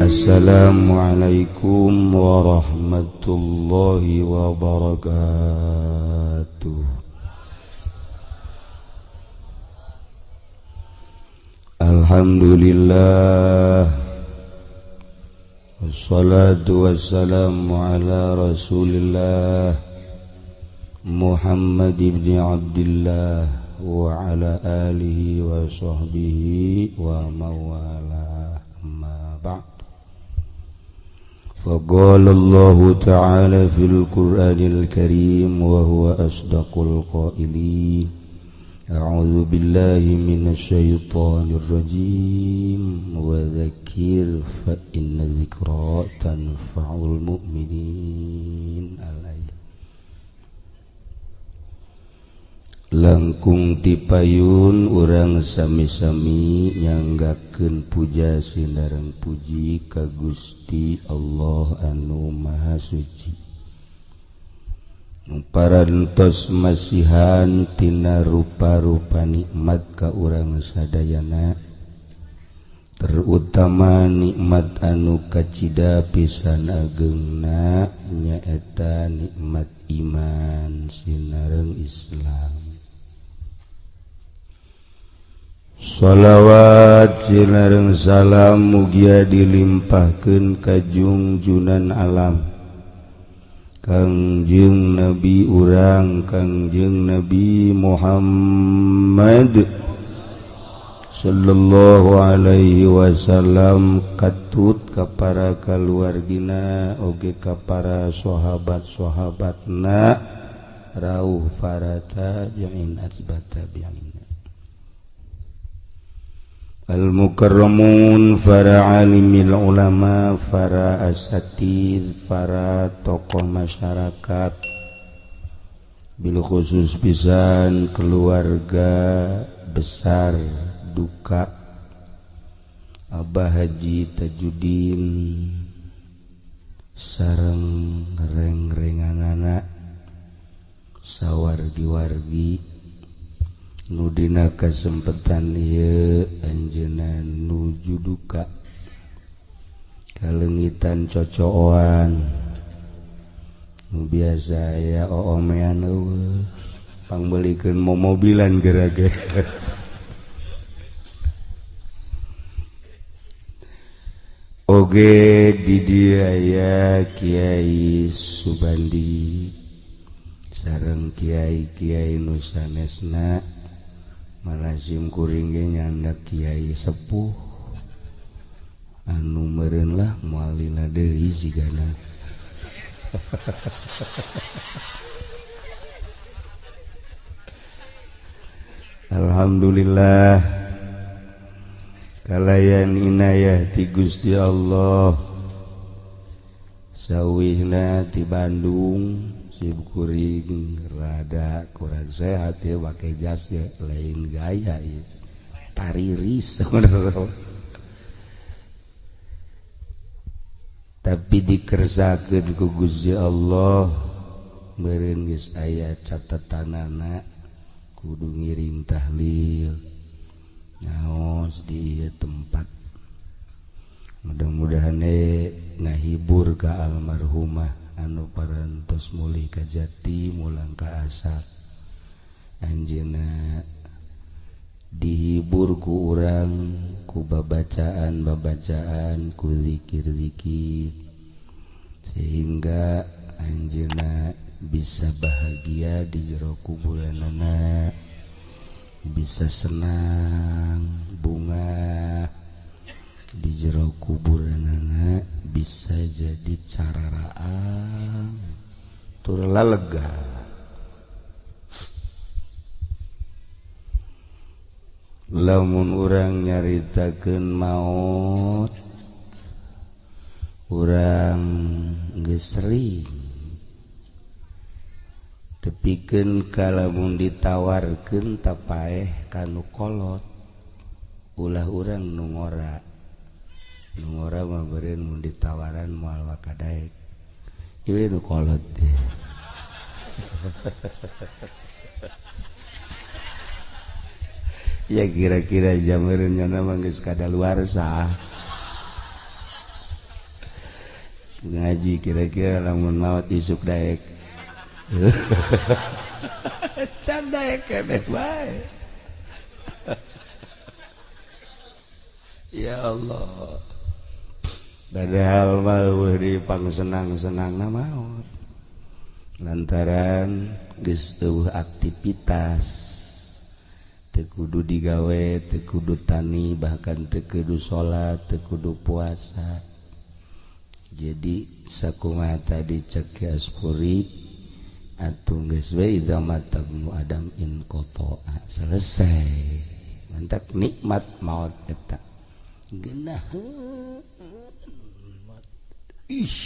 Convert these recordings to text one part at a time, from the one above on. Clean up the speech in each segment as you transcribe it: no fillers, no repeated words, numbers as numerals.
Assalamualaikum warahmatullahi wabarakatuh. Alhamdulillah, wassalatu wassalamu ala rasulillah Muhammad ibn Abdillah wa ala alihi wa sahbihi wa mawala, amma ba'd. Faqala Allahu ta'ala fil Qur'anil Karim wa huwa asdaqul qailin. A'udzu billahi minasy syaithanir rajim wa dzakir fa inna dzikra tanfa'ul mu'minin. Al-ayat. Langkung tipayun urang sami-sami nyanggakeun puja sinareng puji ka Gusti Allah anu Maha Suci. Parantos masihan tina rupa-rupa nikmat ka urang sadayana, terutama nikmat anu kacida pisan agengna nyaeta nikmat iman sinareng Islam. Shalawat sinareng salam mugia dilimpahkeun ka jungjunan alam Kangjeng Nabi urang Kangjeng Nabi Muhammad sallallahu alaihi wasallam, katut ka para kaluargina oge ka para sahabat-sahabatna rauh para tabi'in asbat tabi'in. Al-mukarramun, para alimil ulama, para asatid, para tokoh masyarakat, bil khusus pisan keluarga besar duka Abah Haji Tajudin sareng reng-renganana sawargi-wargi nu dina kasempetan ieu anjeunna nuju duka kalengitan cocooan nu biasa aya oomean eueuh pangbeulikeun momobilan gerage. Oge di dieu aya Kiai Subandi sareng kiai-kiai nu sanesna, malazim kuring ge nyandak kiai sepuh anu meureun lah moal lila deui sigana. Alhamdulillah kalayan inayah ti Gusti Allah sawihna ti Bandung kuring rada kurang sehat ya, pakai jas ya, lain gaya ya, tariris. Tapi dikersakeun ku Gusti Allah meureun geus aya catetanana kudu ngiring tahlil ngaos di ieu tempat. Mudah-mudahan ngahibur ka almarhumah anu parantos mulih ka jati mulang ka asal. Anjeunna dihibur ku urang ku babacaan-babacaan ku zikir-zikir sehingga anjeunna bisa bahagia di jero kuburanana, bisa senang bunga di jero kuburanana, bisa jadi cararaan tur lega. Lamun urang nyaritakeun maot urang geus sering tepikeun kalamun ditawarkeun tapaeh kanu kolot, ulah urang nu ngora. Nu ngora mah beureun mun ditawaran moal wakadaek. Ieu nu kolot teh. Ya kira-kira jameureun nya mah geus kadaluarsa. Ngaji kira-kira lamun maot isuk daek. Can daek keneh bae. Ya Allah. Padahal mah eueuh di pangsenang-senangna maot. Lantaran geus eueuh aktivitas. Teu kudu digawe, teu kudu tani, bahkan teu kudu salat, teu kudu puasa. Jadi sakumaha tadi cek Aspuri atuh geus we idza mata ibnu Adam in qata'a, selesai. Mantap nikmat maut eta. Geunaheun. Ih,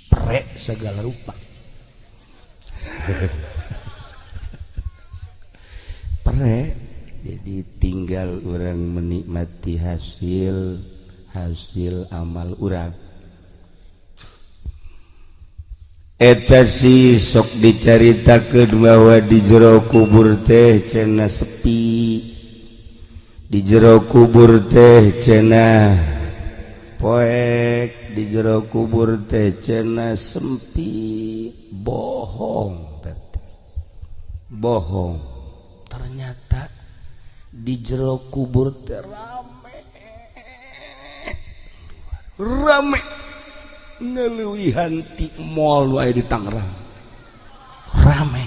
prek segala rupa. Prek. Jadi tinggal orang menikmati hasil amal urang. Eta si sok dicaritakeun bahwa di jero kubur teh cenah sepi, di jero kubur teh cenah poek, di jero kubur teh cenah sempit. Bohong, bohong. Ternyata di jero kubur teh rame, rame ngeleuwihan ti mall nu aya di Tangerang. Rame.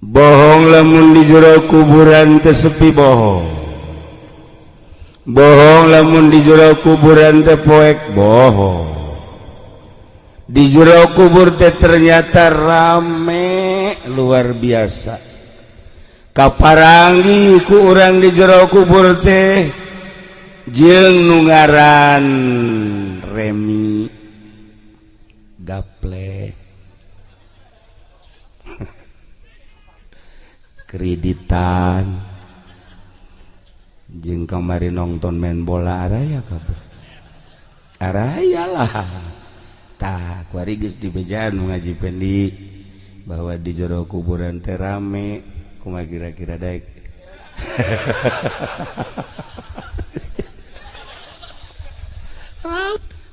Bohong lamun di jero kuburan teh sepi, bohong. Bohong lamun di jero kuburan teh poek, bohong. Di jero kubur teh ternyata rame luar biasa. Kaparanggi ku urang di jero kubur teh jeung nu ngaran Remi gaple kreditan jeung kamari nonton main bola araya kabeh. Araya lah. Tah kuari geus dibejaan ngaji Pendi bahwa di jero kuburan teh rame. Kumaha kira-kira daek.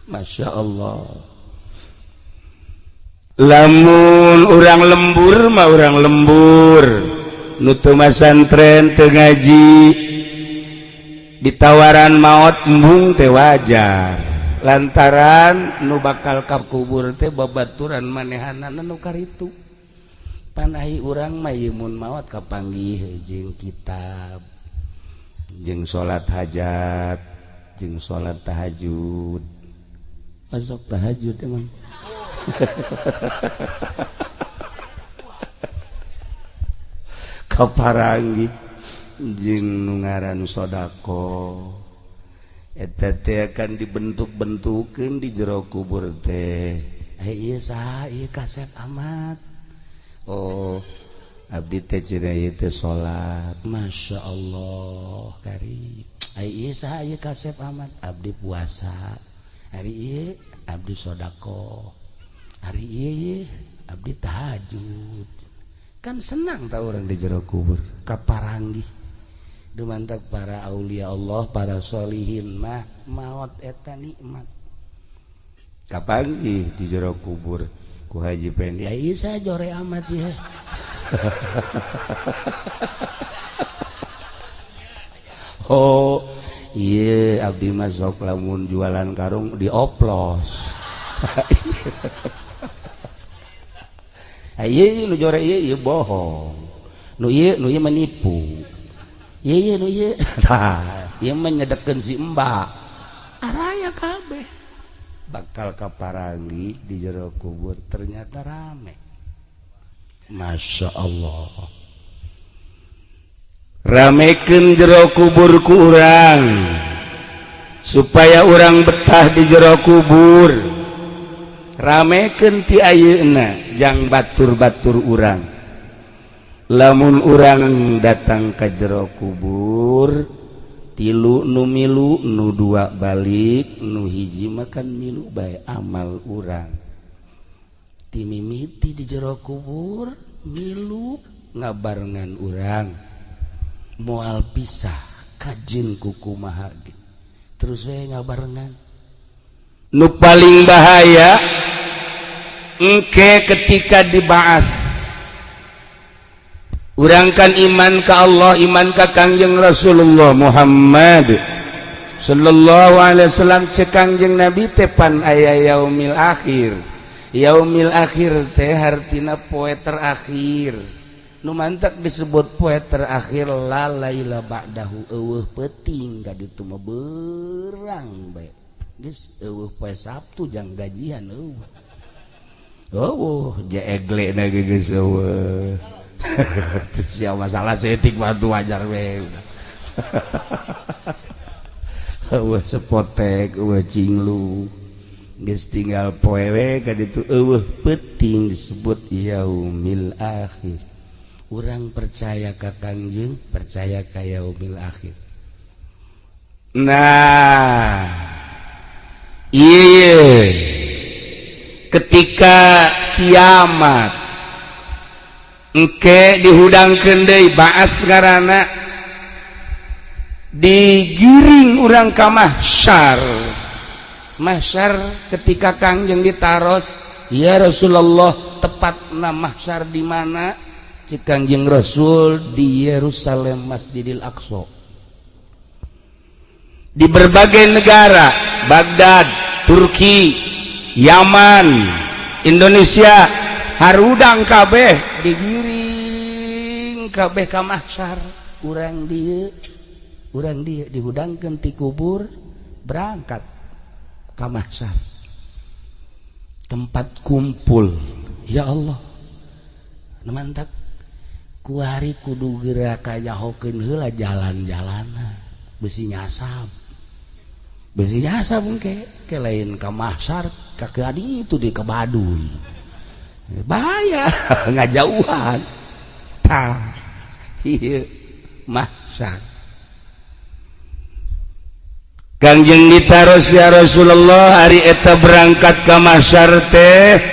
Masya Allah. Lamun urang lembur mah urang lembur, nu teu masantren teu ngaji, ditawaran maot embung teh wajar. Lantaran nu bakal ka kubur teh babaturan manehanana nu karitu. Panahi urang mah ieu mun maot kapanggih jeung kitab, jeung salat hajat, jeung salat tahajud. Masuk tahajud emang. Kaparanggih jeung nu ngaran sedekah. Eta teh akan dibentuk-bentukeun di jero kubur teh. Ieu saha ieu kasep amat. Oh, abdi teh cenah ieu teh salat. Masya Allah, kari. Ai ieu saha ieu kasep amat? Abdi puasa. Hari ieu abdi sedekah. Hari ieu abdi tahajud. Kan senang tau orang di jero kubur, kaparanggih. Dumantak para aulia Allah, para solihin mah maot eta nikmat. Kapanggih di jero kubur ku Haji Pendi. Ya iya saya jore amat ya. Oh iya abdi mah sok lamun jualan karung dioplos. Iya nu jore iya iya bohong. Nu iya menipu. Iya iya nu iya. Tah, ieu mah nyedekeun si Mbak. Araya kabeh. Bakal kaparangi di jero kubur ternyata rame. Masya Allah. Ramekeun jero kubur ku urang supaya urang betah di jero kubur. Ramekeun ti ayeuna jang batur-batur urang. Lamun urang datang ka jero kubur tilu nu milu nu dua balik nu hiji makan milu bae amal urang. Ti mimiti di jero kubur milu ngabarengan urang moal pisah Kajin kukumaha ge. Terus we ngabarengan. Nu paling bahaya engke ketika dibahas. Urangkan iman ka Allah, iman ka Kangjeng Rasulullah Muhammad sallallahu alaihi wasallam. Cek Kangjeng Nabi teh pan aya yaumil akhir. Yaumil akhir teh hartina poe terakhir. Nu mantak disebut poe terakhir, la laila ba'dahu, eueuh peuting ka ditu mah, beurang bae. Geus eueuh poe Sabtu jang gajian, eueuh. Eueuh jeegle na ge geus eueuh. Terus ya masalah seetik mah wajar we. Eueuh sepotek, eueuh cinglu. Geus tinggal poe we ka ditu, eueuh peuting, disebut yaumil akhir. Urang percaya ka Kangjeng, percaya ka yaumil akhir. Nah, iya, ketika kiamat engke dihudangkeun deui, baas ngaranna, digiring urang ka mahsyar. Mahsyar ketika Kangjeng ditaros, "Ya Rasulullah, tepatna mahsyar di mana?" Cek Kangjeng Rasul, "Di Yerusalem, Masjidil Aqsa." Di berbagai negara, Baghdad, Turki, Yaman, Indonesia, harudang kabeh digiring kabeh ka mahsyar. Urang dieu, urang dieu dihudangkeun ti kubur, berangkat ka mahsyar, tempat kumpul. Ya Allah, mantap. Kuari kudu geura kanyahokeun heula jalan-jalana, besi nyasab, besi nyasab engke ke lain ka mahsyar, ka adi itu di ke Baduy, bahaya ngajauhan. Tah, ieu mahsyar. Kangjeng ditaros, "Ya Rasulullah, hari eta berangkat ke mahsyar teh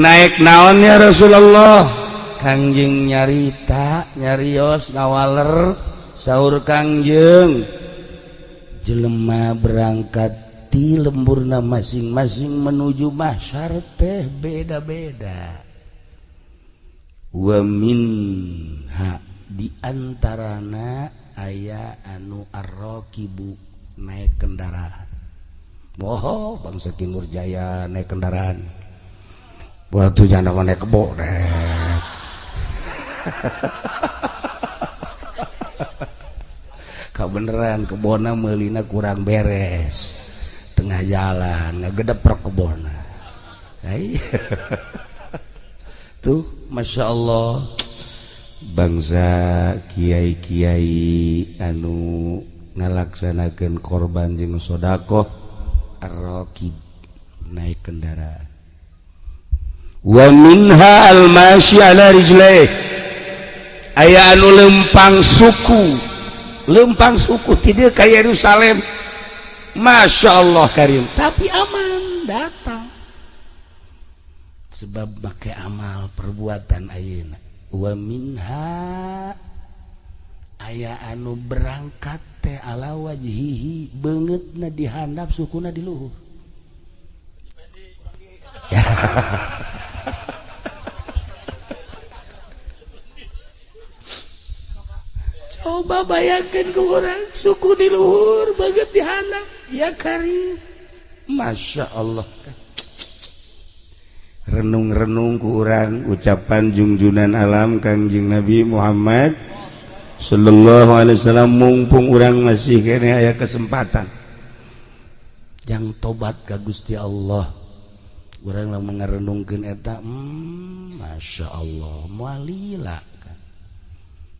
naik naon ya Rasulullah?" Kangjeng nyarita, nyarios, ngawaler. Saur Kangjeng, jelema berangkat di lemburna masing-masing menuju mahsyar teh beda-beda. Wa minha, di antarana aya anu arrokibu, naik kendaraan. Oh, bangsa Timur Jaya naik kendaraan. Waktu jangan naik kebo rek. Kebeneran kebona melina kurang beres, tengah jalan ngegedeprek kebona. Tuh, masya Allah, bangsa kiai-kiai anu ngalaksanakeun korban jeung sodakoh, arrokib, naik kendaraan. Wa minha al-masyi ala rijlaih, aya anu lempang suku, lempang suku tidak ka Yerusalem. Masya Allah karim, tapi aman datang sebab make amal perbuatan ayeuna. Wa minha, aya anu berangkat teh ala wajhihi, beungeutna di handap, sukuna di luhur ya. Coba bayangkan ke orang suku di luhur, banget di handap, ya karim. Masya Allah, renung-renung ku urang ucapan jungjunan alam Kangjeng Nabi Muhammad sallallahu alaihi wasallam. Mumpung urang masih kene aya kesempatan jang tobat ka Gusti Allah, urang lamun ngarenungkeun eta, Masya Allah, moal lila kan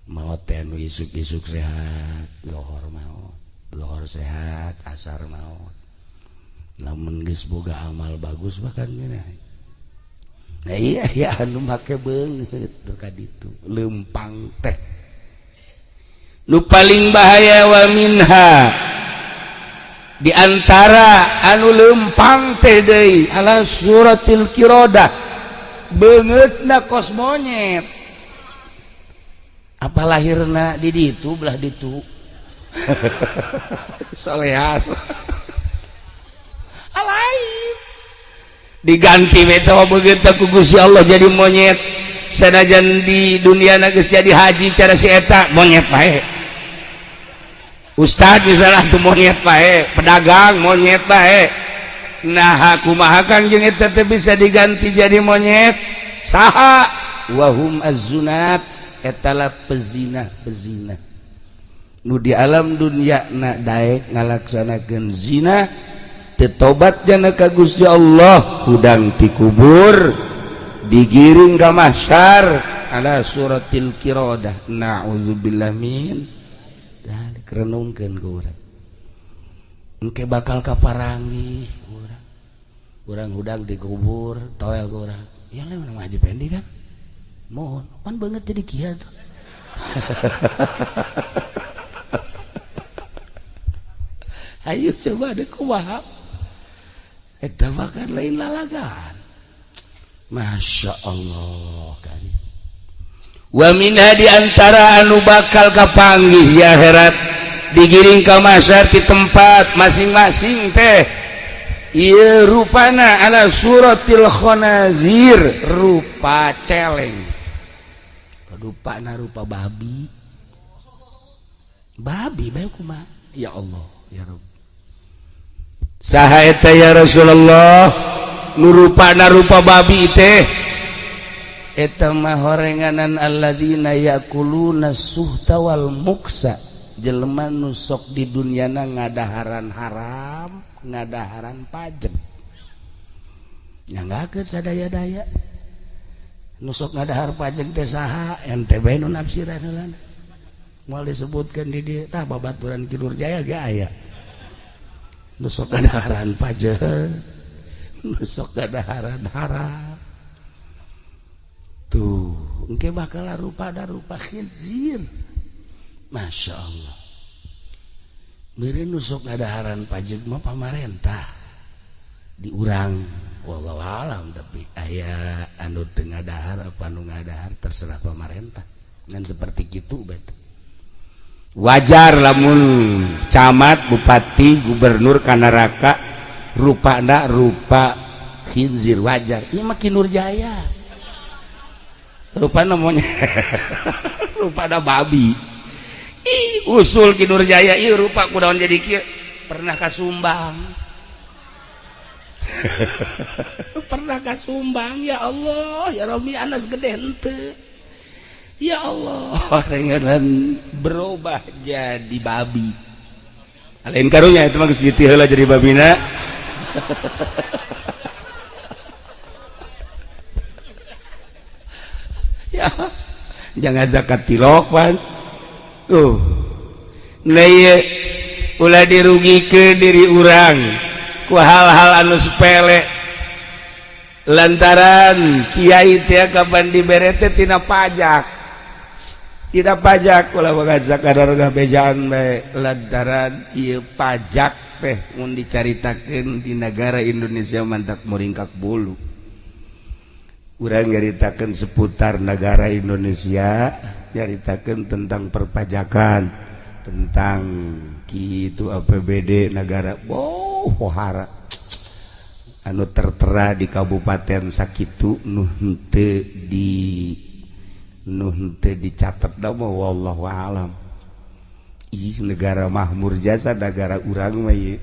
maot teh. Anu isuk-isuk sehat, lohor maot, lohor sehat, asar maot. Lamun geus boga amal bagus bahkan gini. Nah iya ya, anu make beungeut tuh ka ditu lempang teh nu paling bahaya. Wa minha, di antara anu lempang teh deui, ala suratil kirodah, beungeutna kos monyet. Apa lahirna di ditu, belah ditu. Solehat alai diganti we teh begitu ku Gusti Allah jadi monyet. Sanajan di dunia geus jadi haji cara si eta monyet bae. Ustad misalnya tuh monyet bae, pedagang monyet bae. Nah kumaha Kangjeng eta teh bisa diganti jadi monyet? Saha? Wahum az-zunat, etala pezina-pezina. Nu di alam dunia na daek ngalaksanakeun zina, teu tobat jana ka Gusti Allah, hudang ti kubur digiring ka mahsyar ala suratil qiradah. Na'udzubillah min dzalik. Renungkeun ku urang. Engke bakal kaparangi urang. Urang hudang di kubur, toel ku urang. Ya lain nama Haji Pendi kan? Mohon, pan banget jadi kia tuh. Ayo coba ada kumaha. Eta bahkan lain lalagan. Masya Allah kan. Wa minha di antara anu bakal kapanggih ya akhirat digiring ka mahsyar di tempat masing-masing teh. Ieu rupana ala suratil khanazir, rupa celeng. Rupana rupa babi. Babi bae kumaha? Ya Allah, ya Rabb. Saha eta ya Rasulullah? Nu rupana rupa babi teh. Eta mah horenganan alladzina yaquluna suhta wal muksa. Jelema nu sok di dunyana ngadaharan haram, ngadaharan pajeng. Nyanggakeun sadaya-daya. Nu sok ngadahar pajeng teh saha? Ente bae nu nafsiran heula. Moal disebutkeun di dieu tah babaturan Ki Nurjaya ge aya. Nu sok ngadaharan pajeng, nu sok ngadaharan haram. Tuh, engke bakal rupa da rupa khinzir. Masya Allah. Meureun nu sok ngadaharan pajeng mah pamarentah di urang, wallahu alam, tapi aya anu teu ngadahar apa anu ngadahar terserah pamarentah. Ngan seperti kitu bae. Wajar lamun camat, bupati, gubernur ka neraka rupana rupa khinzir wajar. Ieu mah Ki Nurjaya. Rupana monyet. Rupana babi. Ih, usul Ki Nurjaya ieu rupa kunaon jadi kieu? Pernah ka Sumbang. Pernah ka Sumbang, ya Allah, ya Rabbi, anas gede henteu. Ya Allah, rengenan berubah jadi babi. Lain karunya itu mah geus ditih heula jadi babina. Ya, jangan zakat tilok pan. Tuh. Nah ieu ulah dirugikeun diri urang ku hal-hal anu sepele. Lantaran kiai teh kapan dibere teh tina pajak. Tidak pajak ulah sakadar bejaan bae lantaran ieu pajak teh mun dicaritakeun di negara Indonesia mantak muringkak bulu. Urang nyaritakeun seputar negara Indonesia, nyaritakeun tentang perpajakan, tentang kitu APBD negara. Boh, pohara anu tertera di kabupaten sakitu nu henteu di nu henteu dicatat da mah wallahu alam. Ih, negara mahmur jasa negara urang mah ieu.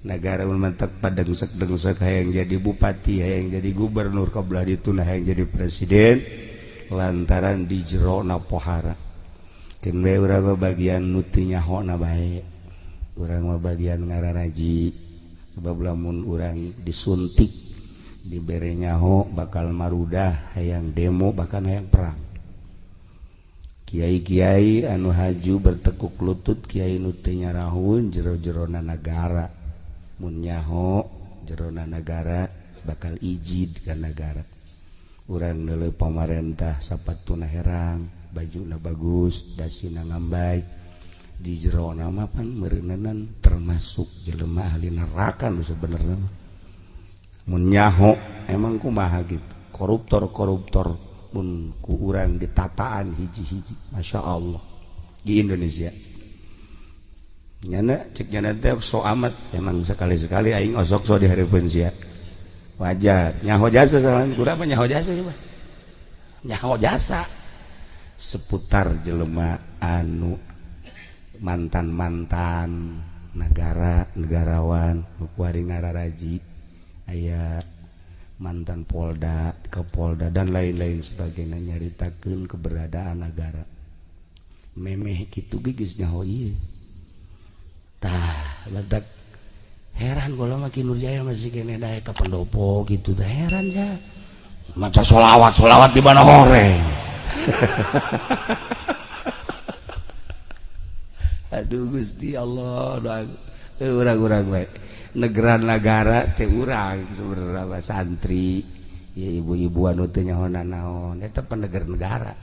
Negara mantak padengsek-dengsek hayang jadi bupati, hayang jadi gubernur, kabelah dituna hayang jadi presiden lantaran di jerona pohara. Keun we urang mah bagian nu teu nyahona bae. Urang mah bagian ngararaji sebab lamun urang disuntik dibere nyaho bakal marudah hayang demo bahkan hayang perang. Kiai-kiai anu haju bertekuk lutut, kiai nu teu nyarahun jero-jerona nagara. Mun nyaho jerona nagara bakal ijid ka nagara. Urang neuleuh pamarentah sapatuna herang, bajuna bagus, dasina ngambay. Di jerona mah pan meureunanan termasuk jelema ahli neraka nu sebenarna. Mun nyaho emang kumaha gitu. Koruptor-koruptor mun ku urang ditataan hiji-hiji, Masya Allah di Indonesia. Nyana cek nyana teh so amat emang sekali-sekali aing osok so di hareupeun sia. Wajar, nyaho jasa salah kurang mah nyaho jasa coba. Nyaho jasa seputar jelema anu mantan-mantan negara, negarawan, nu kuari ngararaji aya mantan Polda, Kapolda dan lain-lain sebagainya nyaritakeun keberadaan negara. Memeh kitu ge geus nyaho ieu. Tah, badak heran kalau mah Ki Nurjaya masih kene daek ka pendopo gitu tah heran ya. Maca solawat, solawat di mana horeng. Aduh Gusti Allah, urang-urang bae. Negara negara teh urang sebenarnya santri, ya ibu-ibu anu teu nyaho naon, eta penegar negara.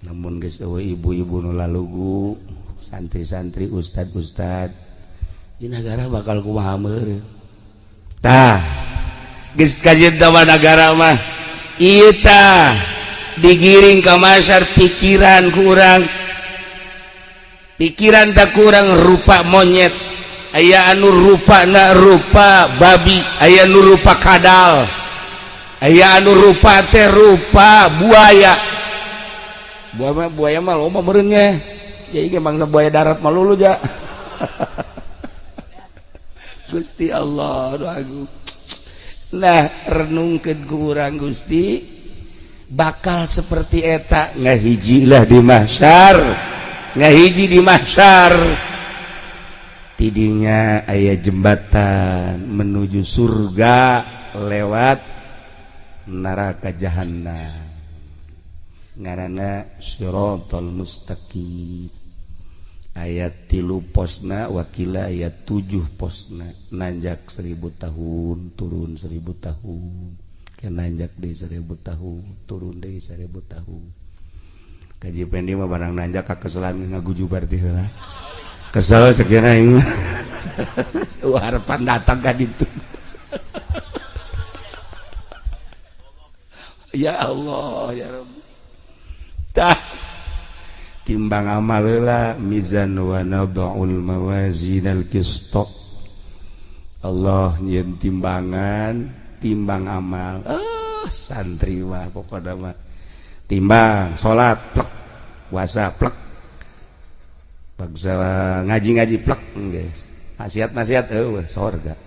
Namun geus eueuh ibu-ibu nu lalugu, santri-santri, ustad-ustad di negara bakal kumaha meureun. Tah, geus kajian mah negara mah ieu tah digiring ka masar pikiran ku urang. Pikiran tak kurang rupa monyet, aya anu rupa na rupa babi, aya anu rupa kadal, aya anu rupa teh rupa buaya. Buaya buaya mah loba meureun nya. Ya ieu bangsa buaya darat mah lulu ja. Gusti Allah, aduh agung. Nah, renungkeun ku urang Gusti bakal seperti eta ngahijilah di mahsyar. Ngahiji di mahsyar tidinya aya jembatan menuju surga lewat neraka jahanam ngaranna siratal mustaqim ayat 3 posna wakila ayat 7 posna nanjak 1000 tahun turun 1000 tahun ke nanjak deui 1000 tahun turun deui 1000 tahun. Kaji Pendi mah barang nanjak ka keselan ngagujubar ti heula. Kesel cek aing mah. Harapan datang ka ditu. Ya Allah ya Rabb. Tah timbang amal heula mizan wa nad'ul mawazinal qist. Allah nyieun timbangan, timbang amal. Ah santri mah pokona mah timbang salat plek, puasa plek, bangsa ngaji-ngaji plek guys, nasihat-nasihat eueuh sorga.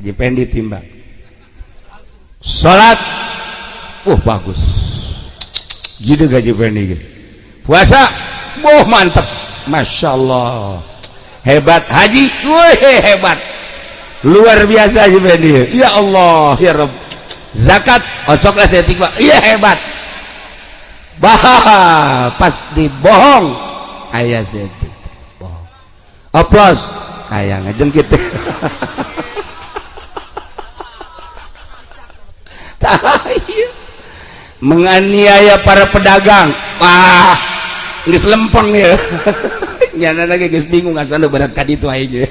Haji Pendi timbang salat, bagus gitu Haji Pendi. Puasa, mantep, masya Allah, hebat haji, wih hebat, luar biasa Haji Pendi. Ya Allah ya Rabb. Zakat osoklah saya tikwa, iya hebat. Bah pasti bohong ayah saya bohong. Oplos kayak ngejengkit. Menganiaya para pedagang, wah geus lempeng ya. Nyana lagi geus bingung asal berat ka ditu aing.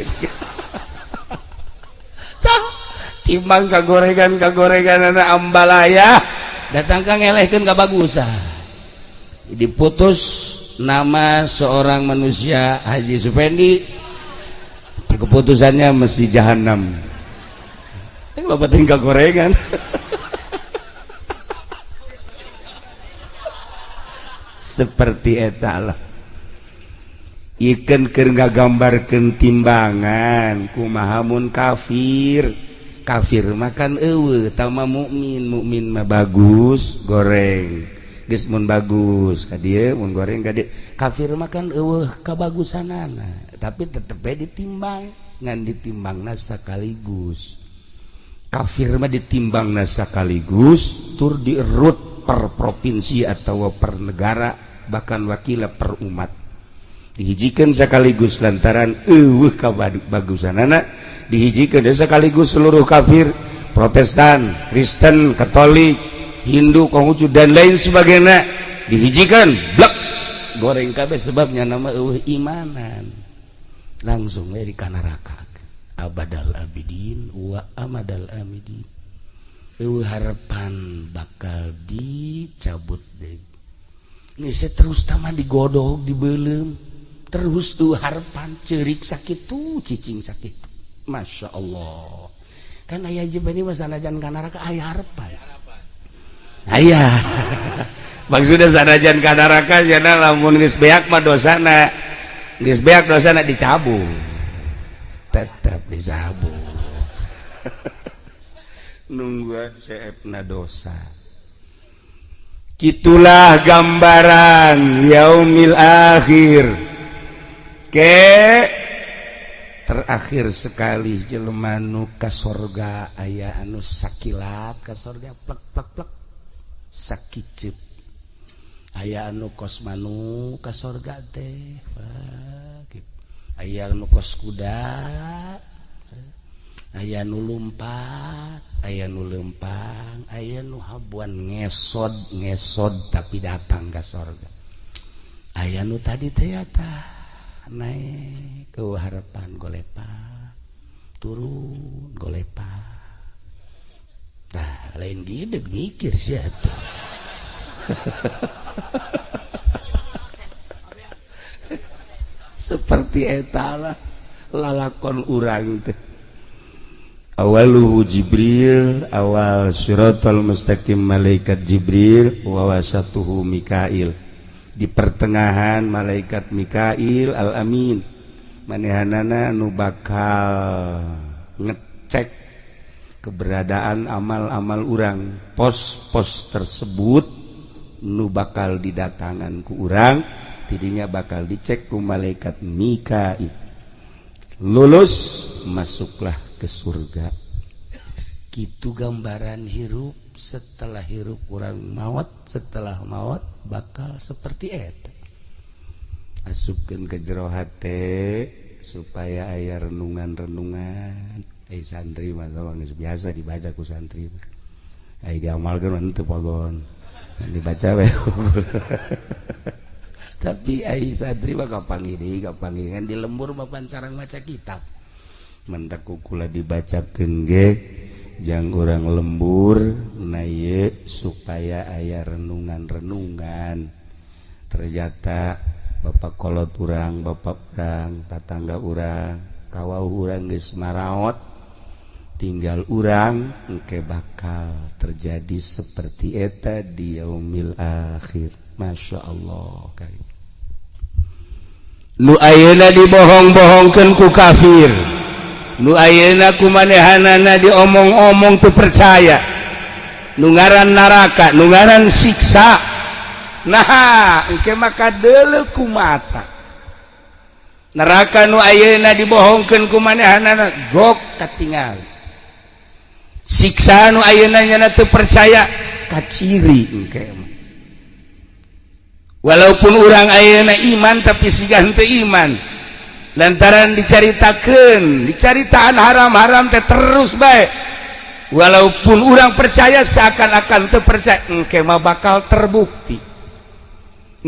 Timbang kagorengan anak ambalaya datang ka ngelehkeun ka bagusan. Diputus nama seorang manusia Haji Supendi, keputusannya mesti jahanam. Loba tinggal gorengan. Seperti eta lah. Ikeun keur ngagambarkeun timbangan kumaha mun kafir. Kafir makan eueuh tama mukmin, mukmin mah bagus goreng. Geus mun bagus ka dieu mun goreng ka dieu. Kafir makan eueuh kabagusanana, tapi tetep we ditimbang, ngan ditimbangna sakaligus. Kafir mah ditimbangna sakaligus tur dierut per provinsi atau per negara bahkan wakila per umat. Dihijikeun sekaligus lantaran eueuh kabagusanana, dihijikeun sekaligus seluruh kafir, Protestan, Kristen, Katolik, Hindu, Konghucu dan lain sebagainya dihijikan blek goreng kabeh sebabnya nama eueuh imanan langsung we di ka neraka abadal abidin wa amadal amidin. Euweuh harapan bakal dicabut deui. Geus terus tama digodog, dibeuleum terus tuh harapan, ceurik sakitu, cicing sakitu. Masya Allah, kan aya jebani mah sanajan ka neraka aya harapan. Aya maksudnya sanajan ka neraka jana lamun geus beak mah dosana, geus beak dosana dicabut, tetap dicabut, nungguan seepna dosa. Gitulah gambaran yaumil akhir ke terakhir sekali. Jelema nu ka sorga aya anu sakilat ka sorga, plek plek plek, sakiceup. Aya anu kos manu ka sorga teh, aya anu kos kuda, aya nu lumpat, aya nu lempang, aya nu habuan ngesod ngesod tapi datang ke sorga. Aya nu tadi teh naik ke harapan, golepa turun, golepa. Nah, lain gede mikir sih atuh. Seperti etalah lalakon urang teh. Awaluhu Jibril, awal siratal mustaqim malaikat Jibril, wa wasatuhu Mikail, di pertengahan malaikat Mikail al-Amin, manehanana nu bakal ngecek keberadaan amal-amal urang. Pos-pos tersebut nu bakal didatangan ku urang, tidinya bakal dicek ku malaikat Mikail. Lulus, masuklah ke surga. Gitu gambaran hirup setelah hirup urang maut. Setelah maut bakal seperti eta. Asupkeun ke jero hate supaya aya renungan-renungan. Santri mah geus biasa dibaca ku santri mah, ai diamalkeun mah teu pogon, dibaca we. Tapi ai santri mah kapanggih deui, kapanggih kan di lembur mah sareng maca kitab. Mentak kula dibacakeun ge jang urang lembur na ieu supaya aya renungan-renungan. Ternyata bapak kolot urang, bapak urang, tatangga urang, kawauh urang geus maraot, tinggal urang, engke bakal terjadi seperti eta di yaumil akhir. Masya Allah karim. Nu ayeuna dibohong-bohongkeun ku kafir, nu ayeuna ku manehanana diomong-omong teu percaya, nu ngaran neraka, nu ngaran siksa. Nah, engke maka deuleu ku mata. Neraka nu ayeuna dibohongkeun ku manehanana gok katingal. Siksa nu ayeuna nyana teu percaya kaciri engke mah. Walaupun urang ayeuna iman tapi siga henteu iman lantaran dicaritakeun, dicaritaan haram-haram teh terus bae. Walaupun urang percaya seakan-akan teu percaya, engke mah bakal terbukti.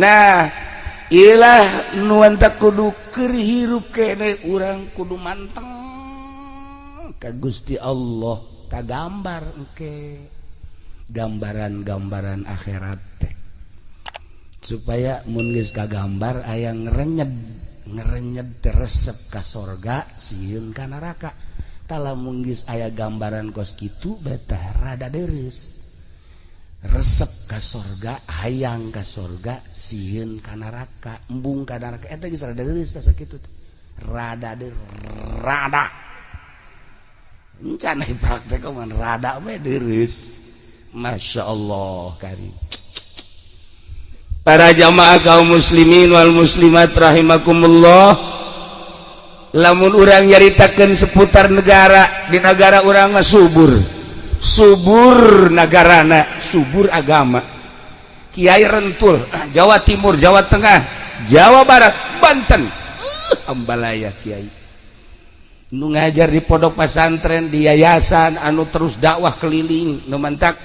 Nah, ilah nu kudu keur hirup kene urang kudu manteng ka Gusti Allah, kagambar engke gambaran-gambaran akhirat teh, supaya mun geus kagambar aya ngerenyed ngerenyed, resep ka sorga, sieun ka neraka. Tah, lamun geus aya gambaran kos kitu betah rada deres, resep ka sorga, hayang ka sorga, sieun ka neraka, embung ka neraka. Eta geus rada deres tah sakitu teh, rada rada encan praktek mah rada we deres. Masya Allah karim. Para jamaah kaum muslimin wal muslimat rahimakumullah, lamun urang nyaritakeun seputar negara, di negara urang mah subur subur negarana, subur agama, kiai rentul Jawa Timur, Jawa Tengah, Jawa Barat, Banten, ambalaya kiai nu ngajar di pondok pesantren, di yayasan anu terus dakwah keliling. Nu mantak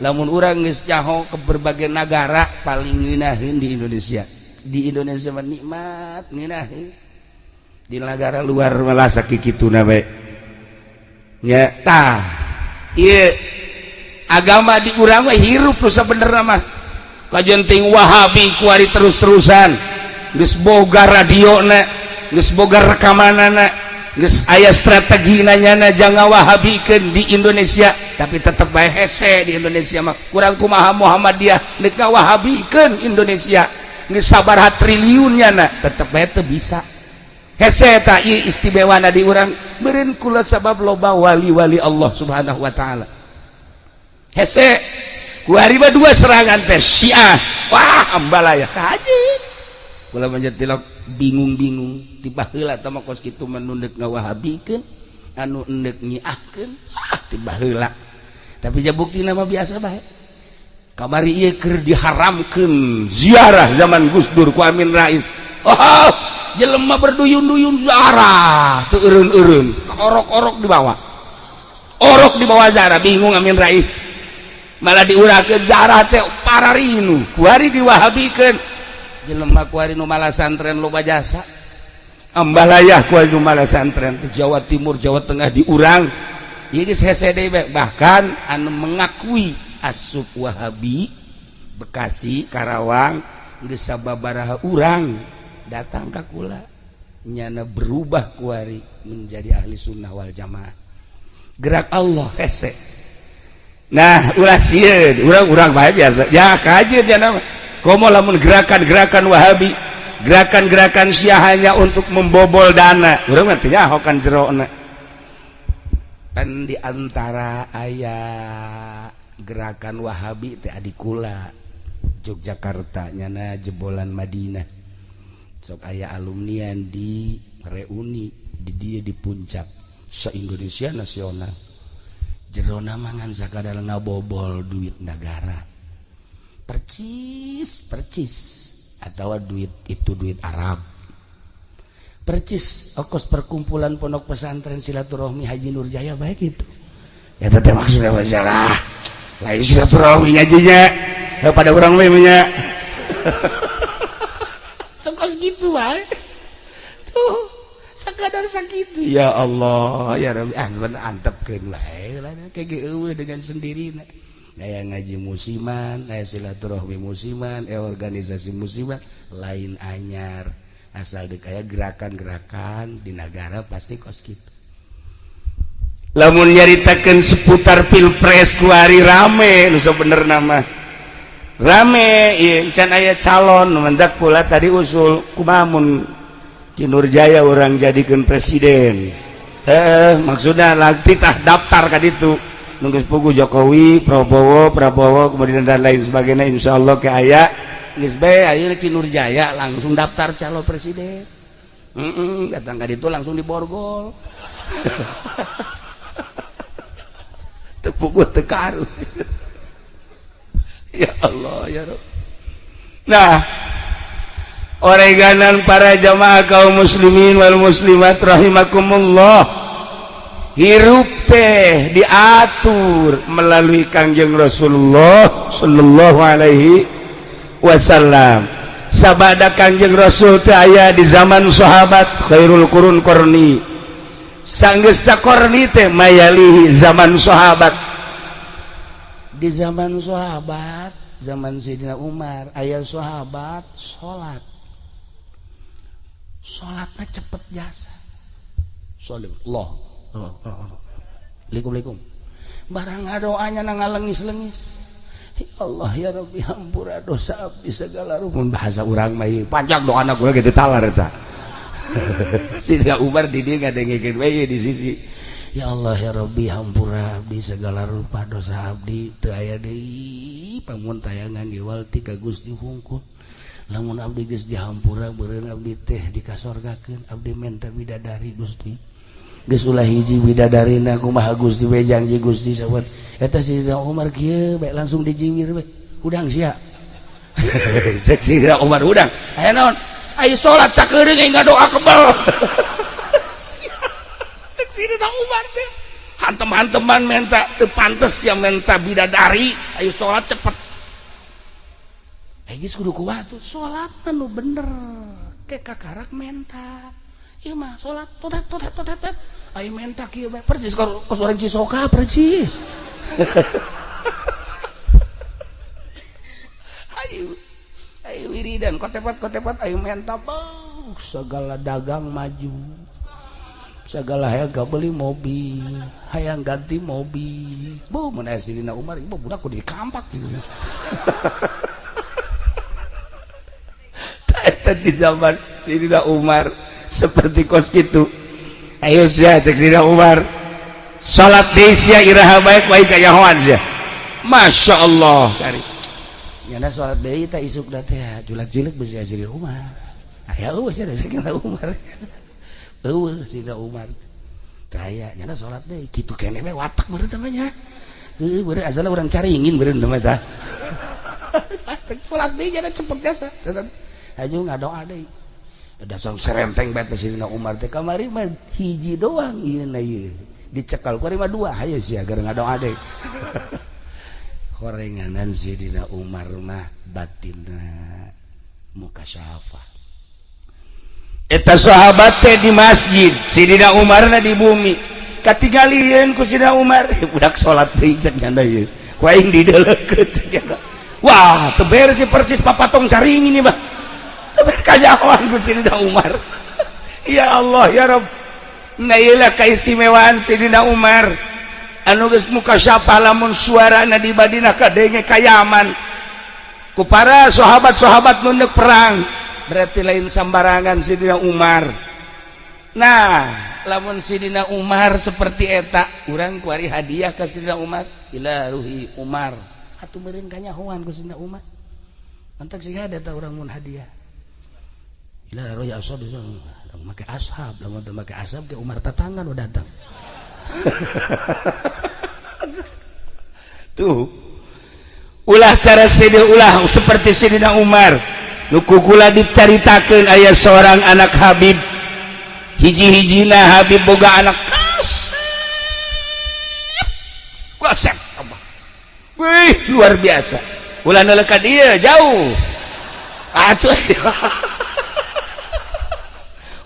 lamun urang geus nyaho ke berbagai negara paling ngeunaheun di Indonesia. Di Indonesia mah nikmat, ngeunaheun. Di negara luar malah sakikituna bae nya. Tah, ieu Agama di urang mah hirup nu sabenerna mah. Kajen ting Wahabi kuari terus-terusan. Geus boga radiona, geus boga rekamanana, geus aya strategi nanyana jangan Wahabikeun di Indonesia, tapi tetep bae hese di Indonesia mah. Kurang kumaha Muhammadiyah neuk ngawahabikeun Indonesia. Geus sabaraha triliun nyana, tetep bae teu bisa. Hese ta ieu istimewana di urang meureun kula sabab loba wali-wali Allah Subhanahu wa taala. Hese kuari mah dua serangan teh Syiah. Wah, ambalaya kaji. Kula manjat tilok bingung-bingung ti baheula tah mah kos kitu mah nu neuk ngawahabikeun, anu endek nyiahkeun, ah ti baheula. Tapi ja buktina mah biasa bae. Kamari ieu keur diharamkeun ziarah zaman Gus Dur ku Amin Rais. Oh, jelema berduyun-duyun ziarah teu eureun-eureun, orok-orok dibawa. Orok dibawa ziarah, bingung Amin Rais. Malah diurakeun ziarah teh pararinu, kuari diwahabikeun. Jelema kuari nu malah santren loba jasa. Ambalayah kuari nu malah santren Jawa Timur, Jawa Tengah diurang. Ieu geus hese deui bahkan anu mengakui asup Wahabi Bekasi, Karawang geus sababaraha urang datang ka kula nyana berubah kuari menjadi ahli sunnah wal jamaah. Gerak Allah hese. Nah, ulah sieun, urang-urang bae biasa. Ya kajeun dia nama. Komo lamun gerakan-gerakan Wahabi, gerakan-gerakan Syiah hanya untuk membobol dana. Urang mah teu nyaho kan jerona. Kan di antara aya gerakan Wahabi teh adi kula Yogyakarta nyana jebolan Madinah. Sok aya alumnian di reuni di dia di puncak se-Indonesia nasional. Jerona mangan sakadar ngabobol duit negara. Percis, percis atau duit itu duit Arab. Percis okos perkumpulan pondok pesantren silaturahmi Haji Nurjaya baik itu. Ya teh maksudnya masalah. Lain silaturahmi ngajinya pada urang we nya. Tokos gitu bae. Tuh sakadar sakitu. Ya Allah, ya Rabbi, ah antepkeun bae lah kayak eueuh dengan sendiri. Aya ngaji musiman, aya silaturahmi musiman, aya organisasi musiman, lain anyar. Asal deuk aya gerakan-gerakan di negara pasti kos kitu. Lamun nyaritakeun seputar pilpres kuari rame nu sabenerna mah. Rame ieu can aya calon mendak pula tadi usul kumaha mun Ki Nurjaya urang jadikeun presiden. Maksudna lagi tah daftar ka ditu. Nunggu pugu Jokowi, Prabowo, Prabowo kemudian dan lain sebagainya insyaallah ke aya geus bae ayeuna Ki Nurjaya langsung daftar calon presiden. Datang ka ditu langsung diborgol. Teu puguh teu karu. Ya Allah ya Rabb. Nah, oreganan para jamaah kaum muslimin wal muslimat rahimakumullah. Hirup teh diatur melalui Kangjeng Rasulullah sallallahu alaihi wasallam. Sabada Kangjeng Rasul teh aya di zaman sahabat khairul qurun qarni. Sanggeus qarni teh mayalihi zaman sahabat. Di zaman sahabat, zaman Sayyidina Umar, aya sahabat salat. Salatna cepet jasa. Salat Allah. Assalamualaikum. Barang doanya na ngalengis-lengis. Ya Allah ya Rabbi hampura dosa abdi segala rupa. Bahasa urang mah panjang doana kula gitu talar eta. Sidina Umar di dieu ngadengekeun we di sisi. Ya Allah ya Rabbi hampura abdi segala rupa dosa abdi teu aya deui pamun tayangan gewal ti ka Gusti hungkul. Lamun abdi geus dihampura beureun abdi teh dikasorgakeun abdi menta bidadari Gusti. Geus ulah hiji bidadarina kumaha Gusti we janji Gusti sawat. Eta Sidina Umar kieu bae langsung dijiwir we. Hudang sia. Cek Sidina Umar hudang. Aya naon? Ayo salat sakeureung aing ngadoa kebel. Cek Sidina Umar teh. Hantem-hanteman menta teu pantes sia menta bidadari, ayo salat cepet. Ayo geus kudu kumaha tuh salat nu bener. Ke kakarak menta. Ieu mah salat totet totet totet. Ayo menta kieu bae persis kos orang Cisoka persis. Ayo ayo wiridan kotepat-kotepat ayo menta bau segala dagang maju. Segala hayang beli mobil, hayang ganti mobil. Bau mun aya Sidina Umar, ieu budak kudu dikampak gitu. Eta di zaman Sidina Umar seperti kos gitu. Ayo sia cek Sidina Umar. Salat deui sia iraha bae ku aing kanyahoan sia. Masya Allah. Cari. Nyana salat deui teh isuk da teh julak-julik beusi Sidina Umar. Aya eueuh sia Sidina Umar. Eueuh Sidina Umar. Teu aya nyana salat deui kitu keneh we watak meureun teh nya. Heueuh beureun asalna urang caringin meureun teh mah tah. Salat deui nyana cepet jasa. Haju ngadoa deui. Dasar serenteng bae teh Sidina Umar teh kamari mah hiji doang ieu na ieu. Dicekal ku mah dua hayu sia gara ngadoa deui. Horenganan Sidina Umar mah batinna mukasyafah. Eta sahabat teh di masjid, Sidina Umarna di bumi. Katingalieun ku Sidina Umar, budak salat deui cek nyanda ieu. Ku aing dideulekeun cek nyanda. Wah, teu beres sih persis papatong caringin ieu mah. Teu beres kanyahoan ku Sidina Umar. Ya Allah ya Rabb. Nah ieu lah kaistimewaan Sidina Umar. Anu geus mukasyafah lamun suarana di Madinah kadenge ka Yaman. Ku para sahabat-sahabat nu neuk perang. Berarti lain sambarangan Sidina Umar. Nah, lamun Sidina Umar seperti eta, urang kuari hadiah ka Sidina Umar, ila ruhi Umar. Atuh meureun kanyahoan ku Sidina Umar. Mantak sing ada ta urang mun hadiah. Ila ruhi ashab make ashab, lamun teu make ashab ke Umar tatangan udah datang. Tuh. Ulah cara Sidina ulah seperti Sidina Umar. Nuku kula dicaritakeun aya seorang anak Habib. Hiji-hijina Habib boga anak kasep. Kasep abah. Wih, luar biasa. Ulah neuleuh ka dieu jauh. Atuh.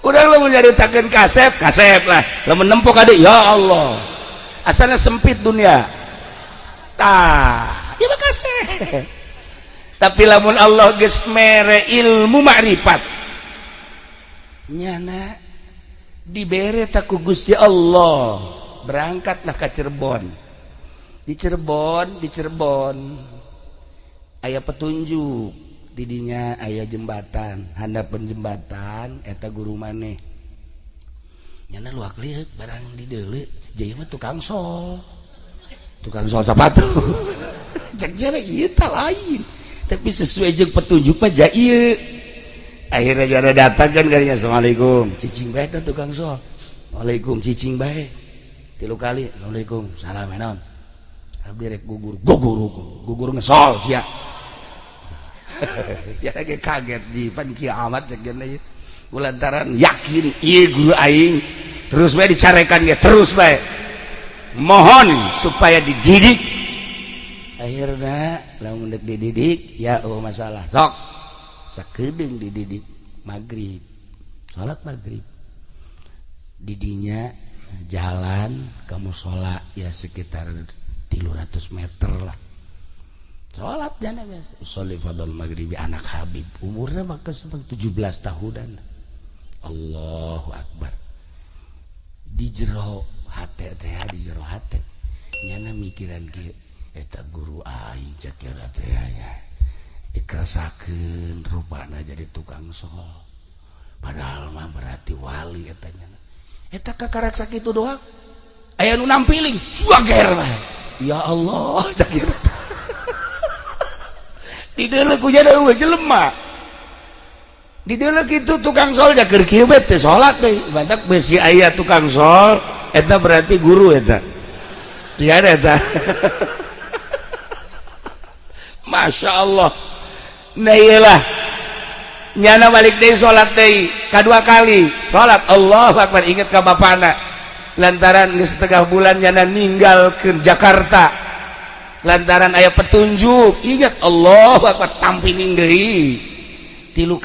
Urang lamun nyaritakeun kasep, kasep lah. Lamun nempo ka dieu, ya Allah. Asalna sempit dunia. Tah, ieu mah kasep. Tapi lamun Allah geus mere ilmu makrifat nyana dibere tak ku Gusti Allah, berangkatlah ke Cirebon. Di Cirebon, di Cirebon aya petunjuk didinya aya jembatan, handapeun jembatan eta guru maneh. Nyana luak liuk barang dideuleu, jaya mah tukang sol. Tukang sol sepatu. Cek jere ieu tah lain. Tapi sesuai jeung petunjuk mah ja ieu. Akhirnya jara datang kan kalinya, assalamualaikum, cicing bae teh tukang sol. Waalaikum cicing bae. 3 kali, assalamualaikum, salam enon. Abdi rek gugur, gugur gugur ngesol sia. Ya lagi kaget ji pan kieu amat cek geuna ieu. Lantaran yakin ieu guru aing, terus bae dicarekan ge terus bae. Mohon supaya dididik. Akhirnya lamun dek dididik ya oh masalah sok sakedeung dididik maghrib salat maghrib didinya jalan ke musala ya sekitar 300 meter lah salat jana biasa sholli fadl maghribi anak Habib umurnya maka 17 tahunan. Allahu akbar di jero hate teh di jero hate nyana mikiran kieu eta guru aing cek teh nya dikeresakeun rupana jadi tukang sol padahal mah berarti wali eta nya eta kakarak sakitu doang aya nu nampiling suager bae ya Allah cek di deuleu ku jada eueuh jelema di deuleu kitu tukang sol ja keur kieu bae teh salat deui bantak besi aya tukang sol eta berarti guru eta tiada eta. Masya Allah. Nah iyalah nyana balik deui salat deui kadua kali salat Allahu akbar inget ka bapana lantaran geus setengah bulan nyana ninggal ke Jakarta lantaran aya petunjuk ingat Allahu akbar tampining deui 3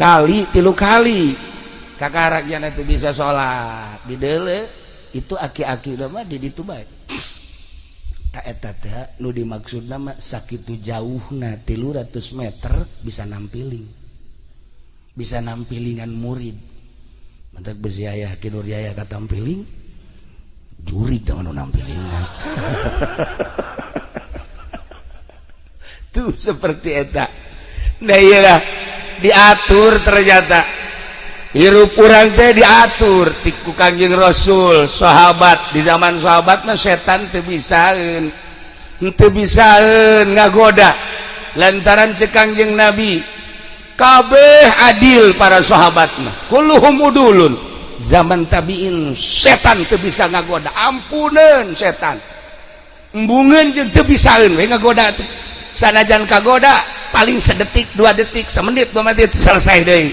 kali kakarak nyana teu bisa salat di deuleu itu aki-aki mah di ditu bae. Ta eta teh nu dimaksudna mah sakitu jauhna 300 meter bisa nampiling. Bisa nampilingan murid. Mantak besi aya Ki Nurjaya katampiling jurig teh nu nampilingan. Tuh seperti eta. Nah iyalah diatur ternyata. Hirup urang teh diatur ti ku Kangjeng Rasul, sahabat di zaman sahabat mah setan teu bisaeun. Teu bisaeun ngagoda. Lantaran cek Kangjeng Nabi kabeh adil para sahabat mah. Kulluhum udulun. Zaman tabiin setan teu bisa ngagoda. Ampuneun setan. Embungeun jeung teu bisaeun we ngagoda teh. Sanajan kagoda paling sedetik, 2 detik, semenit, 2 menit selesai deui.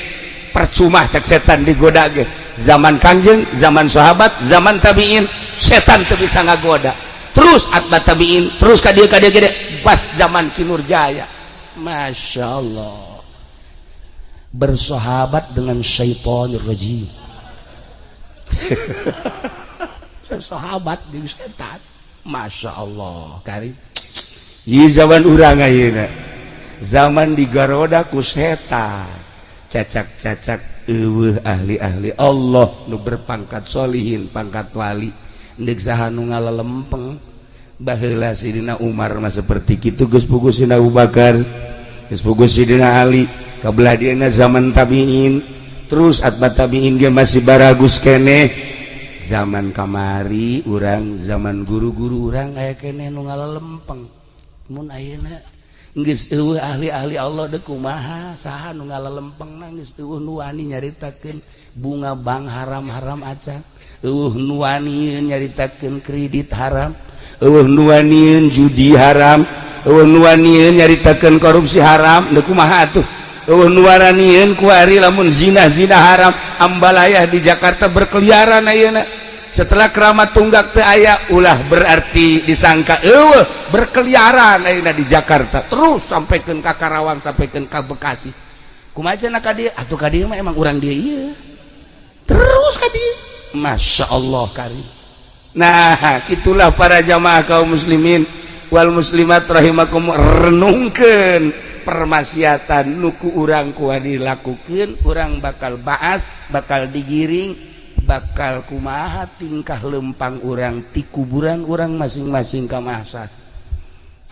Percuma cek setan digoda ge. Zaman Kangjeng, zaman sahabat, zaman tabiin setan teu bisa ngagoda. Terus atba tabiin, terus ka dieu gede pas zaman Ki Nurjaya. Masya Allah. Bersahabat dengan syaitanir rajim. Bersahabat dengan setan. Masya Allah. Kari. Ieu zaman urang ayeuna. Zaman digaroda ku setan. Cacak-cacak eueuh ahli-ahli Allah nu berpangkat solihin, pangkat wali. Ndek saha nu ngalalempeng. Baheula Sidina Umar mah seperti kitu geus puguh Sidina Abu Bakar, geus puguh Sidina Ali, kabelah dieuna zaman tabiin, terus atba tabiin ge masih baragus keneh. Zaman kamari urang, zaman guru-guru urang aya keneh nu ngalalempeng. Mun ayeuna geus eueuh ahli-ahli Allah deuk kumaha, saha nu ngalalempengna geus eueuh nu wani nyaritakeun bunga bank haram-haram acan, eueuh nu wani nyaritakeun kredit haram, eueuh nu wani judi haram, eueuh nu wani nyaritakeun korupsi haram, deuk kumaha atuh. Eueuh nu waranieun kuari lamun zina-zina haram, ambalayah di Jakarta berkeliaran ayeuna. Setelah keramat tunggak teu aya, ulah berarti disangka eueuh berkeliaran ayeuna di Jakarta terus sampaikan ka Karawang, sampaikan ka Bekasi. Kumaha cenah ka dieu? Atuh ka dieu mah emang urang dieu ieu. Terus ka dieu. Masya Allah kari. Nah, itulah para jamaah kaum muslimin wal muslimat rahimakum, renungkeun permaksiatan nu ku urang kuari dilakukeun, urang bakal baas, bakal digiring, bakal kumaha tingkah lempang urang ti kuburan urang masing-masing ka mahsyar.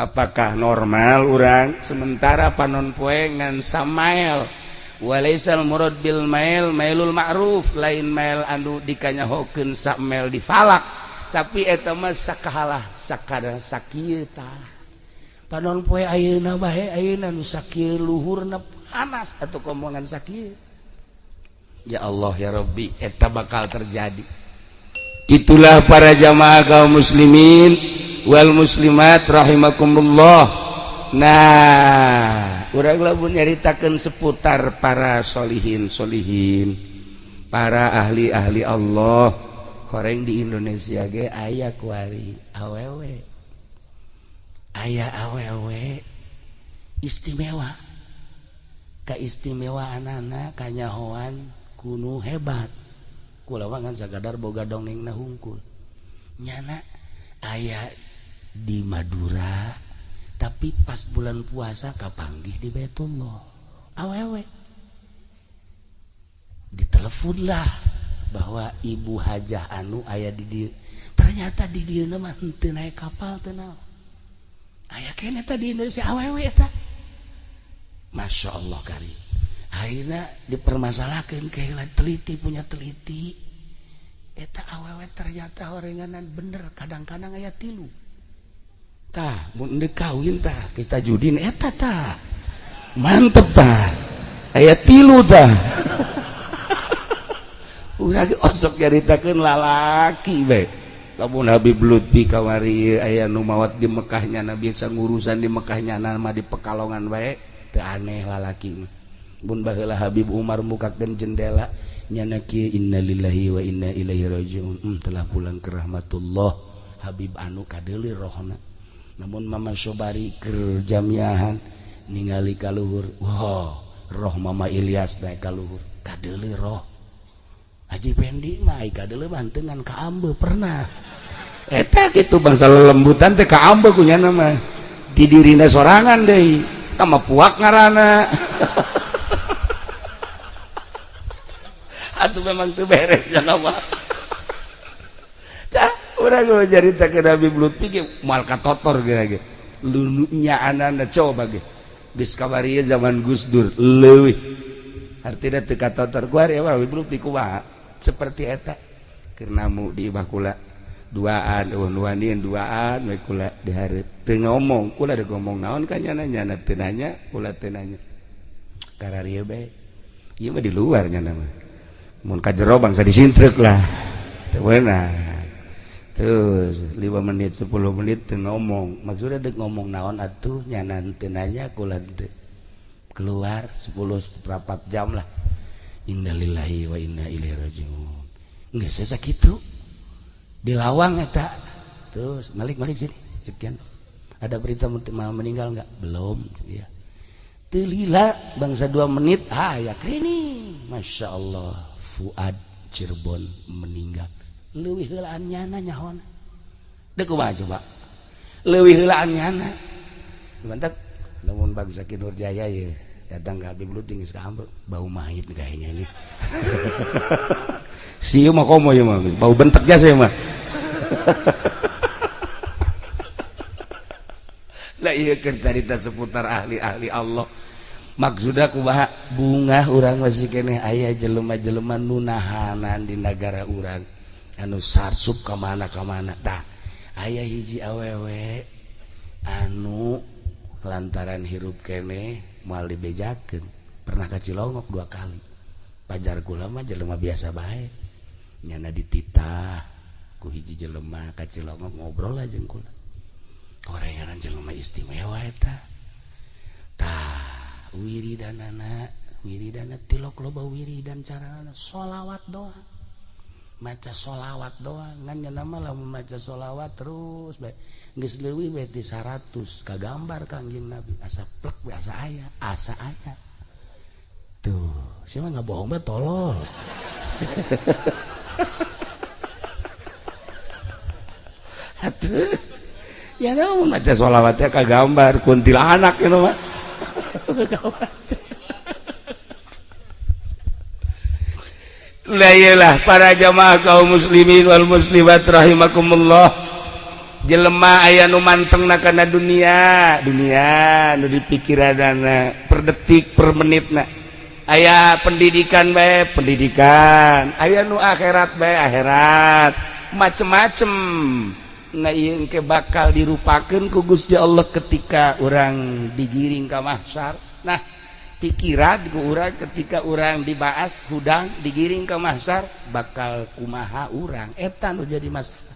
Apakah normal urang sementara panon poe ngan samael walaisal murad bil mail mailul ma'ruf, lain mail anu dikanyahokeun samel di falak, tapi eta mah sakahalah sakada sakieu tah. Panon poe ayeuna bae ayeuna nu sakieu luhurna panas atuh komongan sakieu. Ya Allah ya Rabbi, eta bakal terjadi. Itulah para jamaah kaum muslimin wal muslimat rahimakumullah. Nah, urang lamun nyaritakeun seputar para solihin solihin, para ahli-ahli Allah, horeng di Indonesia ge aya kuari awewe. Aya awewe istimewa. Kaistimewaanana kanyahoan kunu hebat. Kula ngan sakadar boga dongengna hungkul. Nyana aya di Madura, tapi pas bulan puasa kapanggih di Baitullah. Awewe ditelepon lah bahwa ibu hajah anu aya di dieu. Ternyata di dieu mah henteu naik kapal teu naon. Aya keneh teh di Indonesia awewe eta. Masya Allah kari. Akhirnya dipermasalahkan kayak teliti punya teliti. Eta awewe ternyata horenganan bener, kadang-kadang aya tilu. Tah, mun deuk kawin tah, kita judin eta tah. Mantep tah. Aya tilu tah. Urang osok nyaritakeun lalaki bae. Lamun Habib Lutfi kamari aya nu maot di Mekahnya, na biasa ngurusan di Mekahnya mah di Pekalongan bae, teu aneh lalaki mah. Mun baheula Habib Umar mukakeun jendela nyana kieu, innalillahi wa inna ilaihi rajiun. Telah pulang ke rahmatullah Habib anu kadeuleur rohna. Namun Mama Sobari keur jamiahan ningali ka luhur, wah, roh Mama Ilyas naik ka luhur, kadeuleur roh. Haji Pendi mah ai kadeuleur mah henteu ngan ka ambe pernah. Eta kitu bangsa lelembutan teh kaambe ku nyana mah. Di dirina sorangan deui. Tah mah puak ngaranna. Atuh memang teu beres nya mah. Tah urang mah carita ke Nabi Lutfi ge moal katotor geura ge. Lulunya anana coba ge. Geus kamari zaman Gus Dur leuwih. Artina teu katotor ku ari mah Habib Lutfi kumaha seperti eta. Keur namu di imah kula duaan eueuh nu wanian duaan we kula dihareup teu ngomong kula deuk ngomong naon ka nyana nyana teu nanya kula teu nanya kararieu bae ieu mah di luar nyana mah mun ka jero bangsa disintreuk lah teu meunang. Terus 5 menit 10 menit teu ngomong maksudna deuk ngomong naon atuh nyana teu nanya kula teu keluar 10 seperempat jam lah innalillahi wa inna ilaihi rajiun. Geus sakitu di lawang eta terus malik-malik sini sekian ada berita meninggal enggak belum ya teu lila bangsa 2 menit ah ya krini Masya Allah Fuad Cirebon meninggal leuwih heulaan nyana nyahona deuk kumaha coba leuwih heulaan nyana mantap lamun bangsa Ki Nurjaya ye datang ke Habib Lutfi geus kaambeu bau mayit kayaknya ini. Si ieu mah komo ieu mah bau bentek jasa ieu mah. Lah ieu keur carita seputar ahli-ahli Allah. Maksudna kumaha bungah urang masih keneh aya jelema-jelema nu nahanan di nagara urang anu sarsup ka mana-kamana. Tah aya hiji awewe anu lantaran hirup keneh moal dibejakeun pernah ka Cilongok 2 kali. Pajar kula mah jelema biasa bae. Nyana dititah ku hiji jelema ka Cilongok ngobrol aja jeung kula. Orengan jelema istimewa eta. Tah wiridanana, wiridana tilok loba wiridan carana sholawat doang. Maca sholawat doang ngan nyana mah lamun maca sholawat terus bae geus leuwih bae ti 100 kagambar Kangjeng Nabi asa plek bae asa aya, asa aya. Tuh, sia mah ngabohong bae tolol. Atuh. Ya namun maca sholawatnya kagambar kuntilanak ieu mah. Lah iyalah para jamaah kaum muslimin wal muslimat rahimakumullah. Jelema aya nu mantengna kana dunia, dunia nu dipikiranana per detik per menitna. Aya pendidikan bae, pendidikan. Aya nu akhirat bae, akhirat. Macem-macem. Nah ieu engke bakal dirupakeun ku Gusti Allah ketika urang digiring ka mahsyar. Nah, pikiran ku urang ketika urang dibaas hudang digiring ka mahsyar bakal kumaha urang eta nu jadi masalah.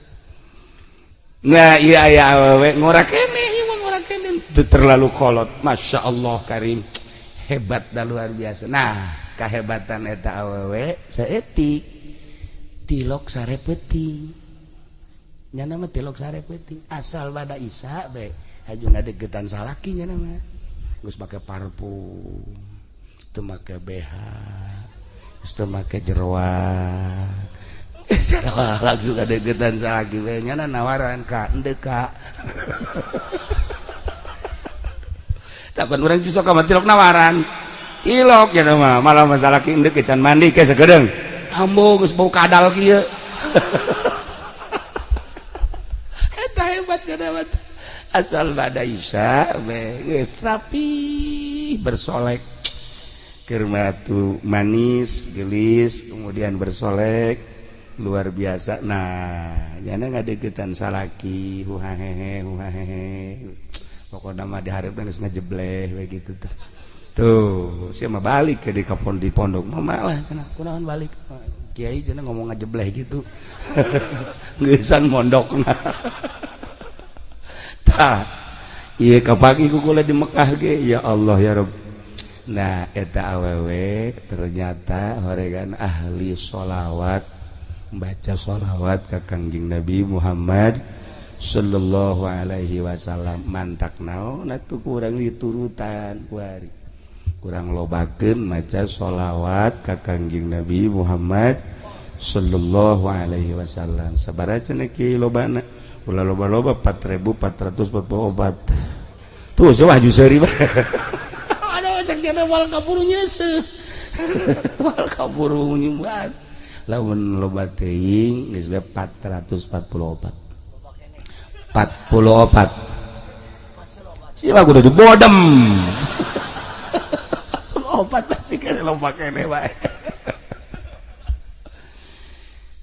Nah, ieu aya awewe ngora keneh, ieu mah ngora keneh teu terlalu kolot. Masya Allah karim. Hebat dah luar biasa. Nah, kahebatan eta awewe saeutik tilok sare peuting. Nyana mah tilok sare peuting asal bada isa bae haju ngadegetan salaki nyana mah. Geus make parfum, teu make BH, geus teu make jeroan. Langsung ngadegetan salaki bae nyana nawaran ka endeu ka. Takon urang sih sok ka tilok nawaran. Tilok nya mah malah masalah ki endeu can mandi ke sagedeung. Ambo geus bau kadal kieu. Eta hebat nya mah. Asal bada isya geus rapi bersolek. Keur matu manis, gelis, kemudian bersolek luar biasa. Nah, nyana ngadeukeutan salaki huhahehe huhahehe. Pokokna mah dihareup geus ngajebleh we kitu tah. Tuh, sia mah balik ke di kapon di pondok. Mah malah cenah kunaon balik. Kiai cenah ngomong ngajebleh gitu. Geusan mondokna. Tah, ieu kapagi ku kula di Mekah ge ya Allah ya Rabb. Nah, eta awewe ternyata horegan ahli sholawat, baca sholawat ka Kangjeng Nabi Muhammad sallallahu alaihi wasallam. Mantak naon atuh kurang diturutan kuari. Kurang lobakeun maca sholawat ka Kangjeng Nabi Muhammad sallallahu alaihi wasallam. Sabaraha cenah ki lobana? Ulah loba-loba, 4444. Tuh coba haju seuri mah. Aduh, cek dia moal kaburu nyeuseuh. Moal kaburu nyumbat. Lamun loba teuing geus bae 444. 44. Siapa kudu dibodem. Opat masih kene loba kene bae.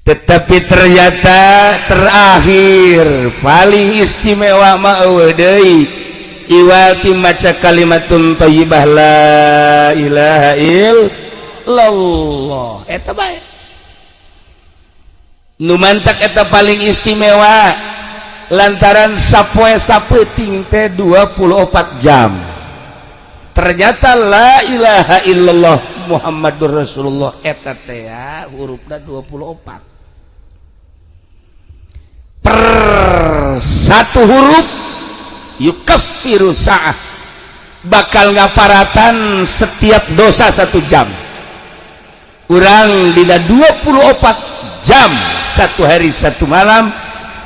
Tetapi ternyata terakhir paling istimewa mah eueuh deui iwati maca kalimatun thayyibah la ilaha illallah. Eta bae nu mantak eta paling istimewa lantaran sapoe sapeuting teh 24 jam. Ternyata la ilaha illallah Muhammadur Rasulullah eta teh hurufna 24. Per satu huruf yukaffiru sa'ah, bakal ngaparatan setiap dosa satu jam. Urang dina 24 jam satu hari satu malam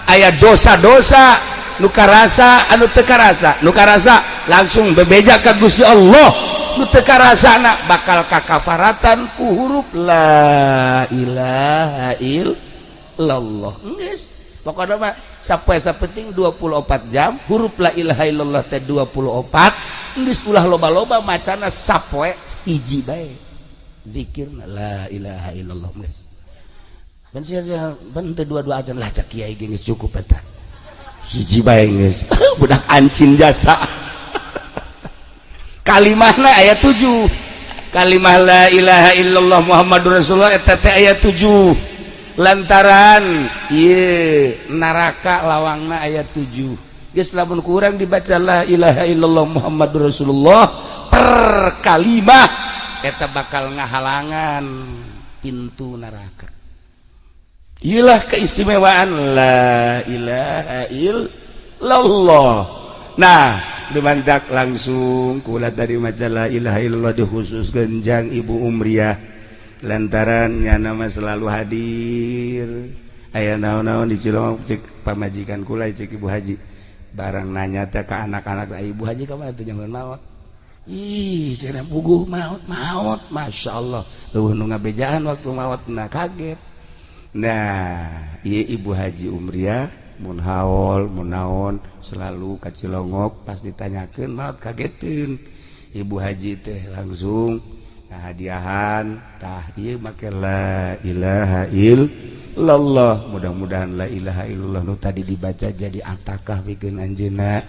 aya dosa-dosa nu karasa anu teu karasa, nu karasa langsung bebeja ka Gusti Allah, nu teu karasana bakal kakafaratan ku huruf la ilaha illallah. Geus pokokna mah sapoe sapenting 24 jam huruf la ilaha illallah teh 24. Geus ulah loba-loba macana, sapoe hiji bae zikirna la ilaha illallah. Geus ban sia ban teu dua-dua aja lah, cak kiai geus cukup eta hiji bae geus. Budak ancin jasa kalimahna aya 7. Kalimah la ilaha illallah Muhammadur Rasulullah eta teh aya 7 lantaran ieu neraka lawangna aya 7. Geus lamun kurang dibaca la ilaha illallah Muhammadur Rasulullah per kalimah eta bakal ngahalangan pintu neraka. Iyalah keistimewaan la ilaha illallah. Nah, dimandak langsung kula tadi maca la ilaha illallah dikhususkeun jang Ibu Umriyah lantaran nyana mah selalu hadir. Aya naon-naon di Cilongok cek pamajikan kula, cek Ibu Haji. Barang nanya teh ka anak-anak, "Ibu Haji ka mana teh nyaman maot?" Ih, cenah puguh maot, maot, Masya Allah. Eueuh nu ngabejaan waktu maot, nah kaget. Nah, ieu Ibu Haji Umriyah mun haol, mun naon selalu ka Cilongok, pas ditanyakeun maot kageteun. Ibu Haji teh langsung hadiahan tah ieu make la ilaha illallah. Mudah-mudahan la ilaha illallah nu tadi dibaca jadi atakah pikeun anjeunna,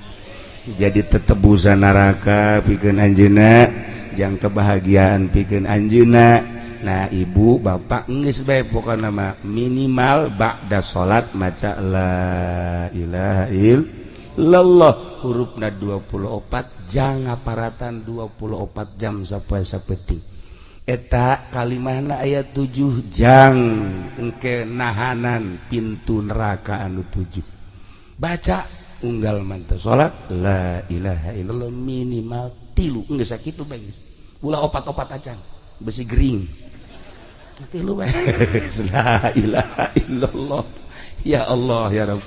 jadi tetebusan neraka pikeun anjeunna, jang kebahagiaan pikeun anjeunna. Nah, ibu bapak geus bae pokona mah minimal ba'da salat maca la ilaha illallah hurufna 24 jang ngaparatan 24 jam sapoe sapeuting. Eta kalimahna aya 7 jang engke nahanan pintu neraka anu 7. Baca unggal manteu salat la ilaha illallah minimal 3, geus sakitu bae geus. Ulah opat-opat acan besi gering. 3 bae. La ilaha illallah. Ya Allah ya Rabb.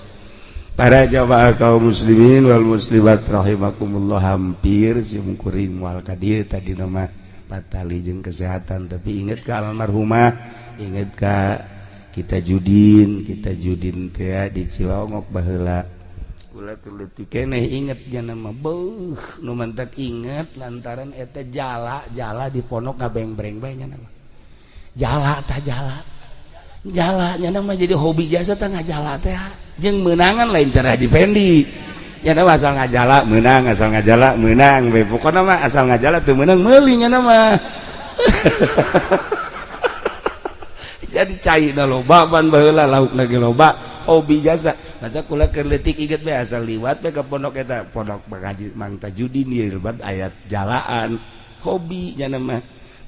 Para jamaah kaum muslimin wal muslimat rahimakumullah, hampir sim kuring moal ka dieu tadi nama patali jeung kesehatan, tapi inget ka almarhumah, inget ka kita Judin, kita Judin teh di Cilongok baheula. Kula keur leutik keneh inget nya mah, beuh nu mantak inget lantaran eta jala-jala di pondok ngabeng-breng bae nya mah. Jala tah jala. Jala nya mah jadi hobi jasa tah ngajala teh. Jeung meunangan lain cara Haji Pendi. Nya mah asal ngajala meunang, asal ngajala meunang we pokona mah asal ngajala teu meunang meuli nya mah. Jadi cai na loba ban baheula lauk lagi loba hobi jasa. Mata kula keur leutik inget bae asal liwat bae ka pondok eta, pondok Bang Haji Mang Tajudin ieu lebat ayat jalaan hobi nya mah.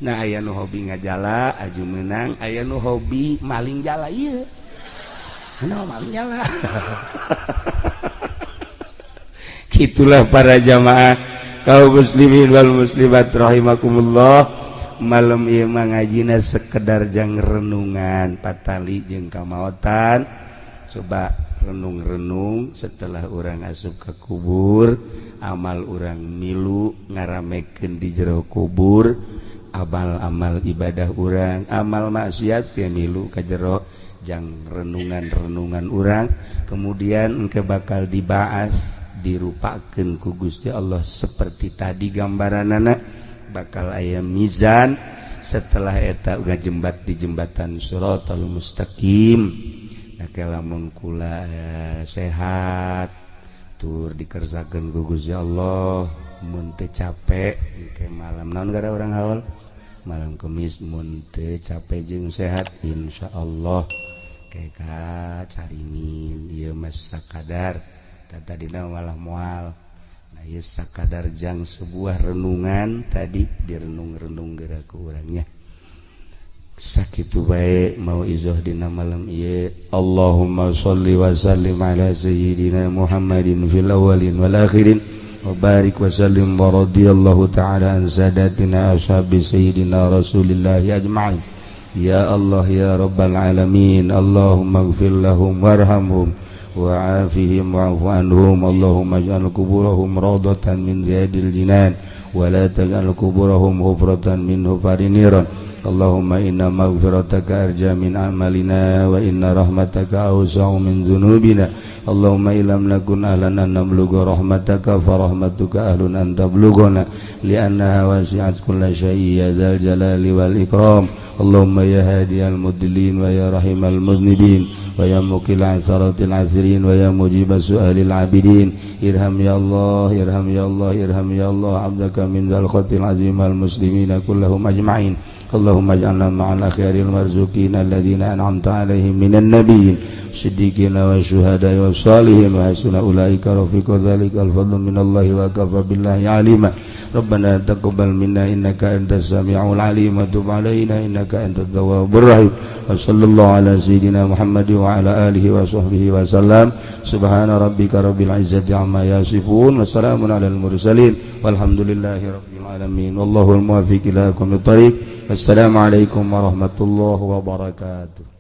Nah, aya nu hobi ngajala aju meunang, aya nu hobi maling jala ieu. Anu maling jala. Itulah para jamaah kaum muslimin wal muslimat rahimakumullah. Malam ieu mah ngajina sekedar jang renungan patali jeung kamaotan. Coba renung-renung, setelah urang asup ke kubur, amal urang milu ngaramekeun di jero kubur, amal-amal ibadah urang, amal maksiat ya milu ka jero, jang renungan-renungan urang. Kemudian engke bakal dibahas, dirupakeun ku Gusti Allah seperti tadi gambaranana, bakal aya mizan. Setelah eta ngajembat di jembatan Shiratal Mustaqim. Nah, lamun kula sehat tur dikerjakeun ku Gusti Allah, mun teu capek ke malam naon gara urang haul malam Kemis, mun teu capek jeung sehat, insyaallah ka Caringin. Ieu mah sakadar tadina malah moal. Nah, ieu sakadar jang sebuah renungan tadi, direnung-renung geura ku urangnya. Sakitu bae mauizoh dina malam ieu. Allahumma sholli wa sallim ala sayyidina Muhammadin fil awwalin wal akhirin wa barik wa sallim wa radhiyallahu ta'ala an sadatina ashabi sayyidina Rasulillahi ajma'in. Ya Allah, ya rabbal alamin, Allahumma ighfir lahum warhamhum wa'afihim wa'fu anhum. Allahumma ij'al kuburahum rawdatan min riyadil jinan wa la taj'al kuburahum hufratan min hufarin niran. Allahumma inna maghfirataka arja min amalina wa inna rahmataka awsa'u min dhunubina. Allahumma illam nakun ahlan an nablugha rahmataka fa rahmatuka ahlun an tablughana li'annaha wasi'at kulla syai'in ya dzal jalali wal ikram. Allahumma ya hadiyal mudlin wa ya rahimal muznibin wa ya muqil asaratil asirin wa ya mujib su'alil abidin, irham ya Allah, irham ya Allah, irham ya Allah abdaka min dzal khatil azim al muslimina kullahum ajma'in. Allahumma ij'alna ma'al akhyaril marzuqin alladzina an'amta 'alaihim minan nabiyyin siddiqina wa syuhada'i was salihin wa hasuna ulaika rafiqa. Dzalikal fadlu minallahi wa kafa billahi alima. Rabbana taqabbal minna innaka antas samiul alim wa tub 'alaina innaka antat tawwabur rahim. Wa sallallahu ala sayyidina Muhammad wa ala alihi wa sahbihi wa sallam. Subhana rabbika rabbil izzati amma yasifun wa salamun alal mursalin walhamdulillahi rabbil alamin. Wallahul muwaffiq ila aqwamit thariq. Assalamualaikum warahmatullahi wabarakatuh.